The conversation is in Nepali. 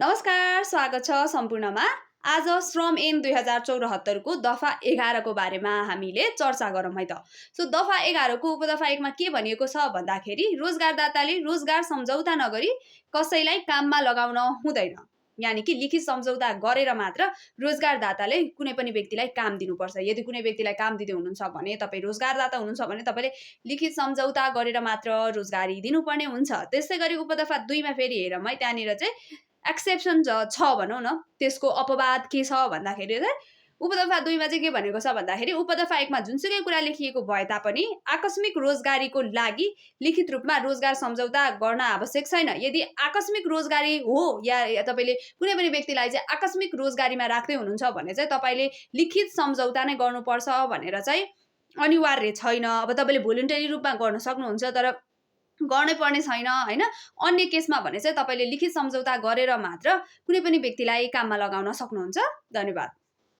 नमस्कार, स्वागत छ सम्पूर्णमा। आज श्रम ऐन 2074 को दफा 11 को बारेमा हामीले चर्चा गरौँ है त। दफा 11 को उपदफा 1 मा के भनिएको छ भन्दाखेरि रोजगारदाताले रोजगार सम्झौता नगरी कसैलाई काममा लगाउन हुँदैन। यानी कि लिखित सम्झौता गरेर मात्र रोजगारदाताले कुनै पनि व्यक्तिलाई काम दिनुपर्छ। यदि कुनै व्यक्तिलाई काम दिँदै हुनुहुन्छ भने तपाई रोजगारदाता हुनुहुन्छ भने तपाईले लिखित सम्झौता गरेर मात्र रोजगारी दिनुपर्ने हुन्छ। त्यसैगरी उपदफा 2 मा फेरि हेरौँ है, त्यहाँनिर चाहिँ एक्सेप्सन छ भनौँ न। त्यसको अपवाद के छ भन्दाखेरि चाहिँ उपदफा 2 मा चाहिँ के भनेको छ भन्दाखेरि उपदफा 1 मा जुनसुकै कुरा लेखिएको भए तापनि आकस्मिक रोजगारीको लागि लिखित रूपमा रोजगार सम्झौता गर्न आवश्यक छैन। यदि आकस्मिक रोजगारी हो या तपाईले कुनै पनि व्यक्तिलाई चाहिँ आकस्मिक रोजगारीमा राख्दै हुनुहुन्छ भने चाहिँ तपाईले लिखित सम्झौता नै गर्नुपर्छ भनेर चाहिँ अनिवार्य छैन। अब तपाईले भोलुन्टरी रूपमा गर्न सक्नुहुन्छ, तर गर्नै पर्ने छैन हैन। अन्य केसमा भने चाहिँ तपाईले लिखित सम्झौता गरेर मात्र कुनै पनि व्यक्तिलाई काममा लगाउन सक्नुहुन्छ। धन्यवाद।